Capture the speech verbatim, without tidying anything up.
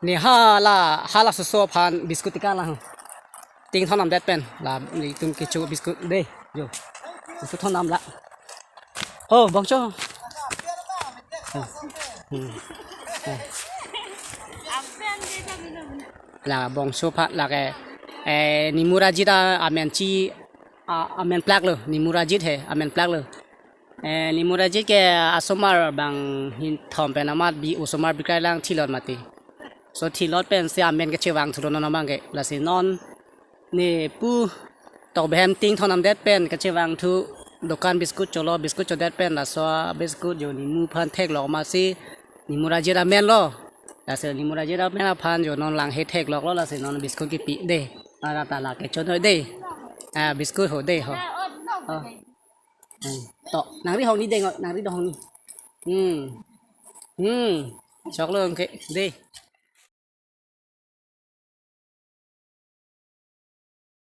Ne hala, hala soso aphan biscuit tikang lang. Ting thondamdet pen. La, netum kecho biscuit dei. Jo. Biscuit thondam la. Oh, bongcho. Oh. Hmm. Oh. La bongcho aphan lake, eh, Nimur Ajit a, amen chi, a, amen plak lo, Nimur Ajit he, amen plak lo. Eh, Nimur Ajit ke asomar bang hin thom pen amat bi osomar bikrai lang thilot mati. So thilot pensi amen kechevang thulo non abang ke. Lasi non ne pu tok behem ting thondamdet pen kechevang thu dokan biscuit cholo, biscuit chodet pen laso biscuit jo Nimur aphan theklok masi Nimur Ajit amen lo. Lasi Nimur Ajit amen aphan jo non langhe theklok lo, lasi non biscuit kipi dei. Ara ta lake chonoi dei. Ah, biscuit ho dei ho. Oh. Hmm. To, nangri hong ni dei ngo, nangri do hong ni. Hmm. Hmm. Choklo ke dei.